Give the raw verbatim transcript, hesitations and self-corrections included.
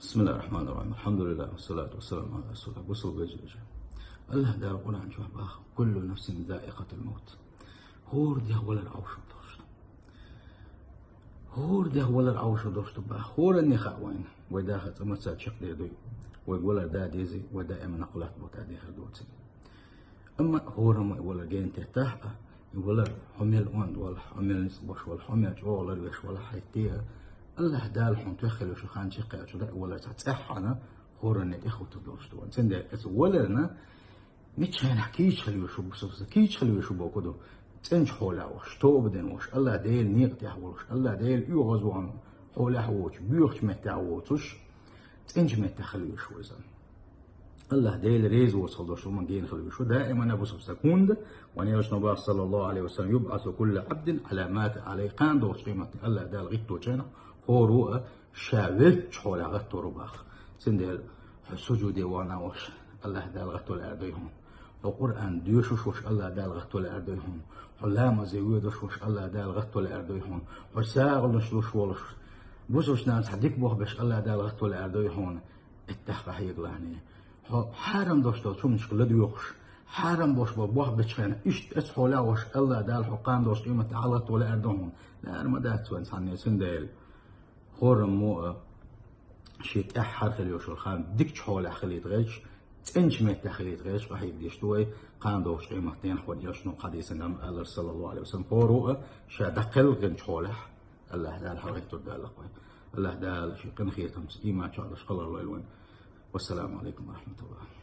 بسم الله الرحمن الرحيم. الحمد لله والصلاة والسلام على رسول الله. Бусалба вежарий. АллахӀ Дала Къуръан чу бах: «كل نفس ذائقة الموت». ХӀора дегӀ валар Ӏовшам долуш ду. ХӀора дегӀ валар Ӏовшам долуш ду бах. ХӀоранна хаьа вайна. Вай дахар цӀа маца чекхдер дуй. Вай валар да дезий, вай даиман накъулат бу тӀа дехар доций. Амма хӀораммо и валар гена теттахь а, и валар хьо мел онда валахь, хьо мел ницкъ бош валахь, хьо мел чӀогӀа ларвеш валахь хьайтте а, АллахӀ Дала хьуна тоьххалуш ю хан чекхъяьлча, даь валар цхьа цӀеххьана хӀоранна тӀехӀуттур долуш ду ван. Цундела эцу валарна мичча хенахь кийча хила веш ву бусалба са, кийча хила веш ву боху ду, цӀеначу хьолехь волуш, тоба дина волуш, АллахӀ Делан некъа тӀехь волуш, АллахӀ Делан оьгӀазвахана хьолехь воцуш, боьхачу меттехь воцуш, цӀеначу меттехь хила веш ву иза. АллахӀ Дела реза воцу хала долуш хӀуманна гена хила веш ву даиман а бусалба стаг. ХӀунда вайн элчано бах, саллаллаху Ӏалайхи ва саллам: «يبعث كل عبد على ما مات عليه». Кхана долчу къематдийнахь АллахӀ Дала гӀитточу хенахь хӀора ву а ша веллачу хьолехь гӀаттор ву бах. Цундела хьо сужуде вахана волуш АллахӀ Дала гӀатто лаьар дуй хьуна. Хьо Къуръан доьшуш волуш АллахӀ Дала гӀатто лаьар дуй хьуна. Хьо ламазе воьдуш волуш АллахӀ Дала гӀатто лаьар дуй хьуна. Хьо сагӀанаш луш волуш, бусалба нахана цхьа дика болх беш АллахӀ Дала гӀатто лаьар дуй хьуна. Иттех къахьега лахьаний. Хьо хьарам долуш долчу хӀуманашка ладоьгӀуш, хьарам болуш болу болх бечу хенахь, иштта эцу хьолехь волуш АллахӀ Дала хьо кхана долчу къематдийнахь хьалгӀатто лаьар ду хьуна. Лаьар ма дац вайн цхьанне, цундела хӀораммо а шен тӀаьххьара хила йолуш йолу хан дикачу хьолехь хилийта гӀерташ, цӀеначу меттехь хилийта гӀерташ къахьега деш ду вай, кхана долчу къематдийнахь вайн элчано хьадисехь ма аллара, саллаллаху Ӏалайхи ва саллам, хӀора ву а ша дӀакхелхинчу хьолехь АллахӀ Дала хьалгӀаттор далла вай. АллахӀ Дала шен къинхетамца, ийман чохь долуш хилар лойла вайн. Вассаламу Ӏалайкум ва рахьматуллахӀ.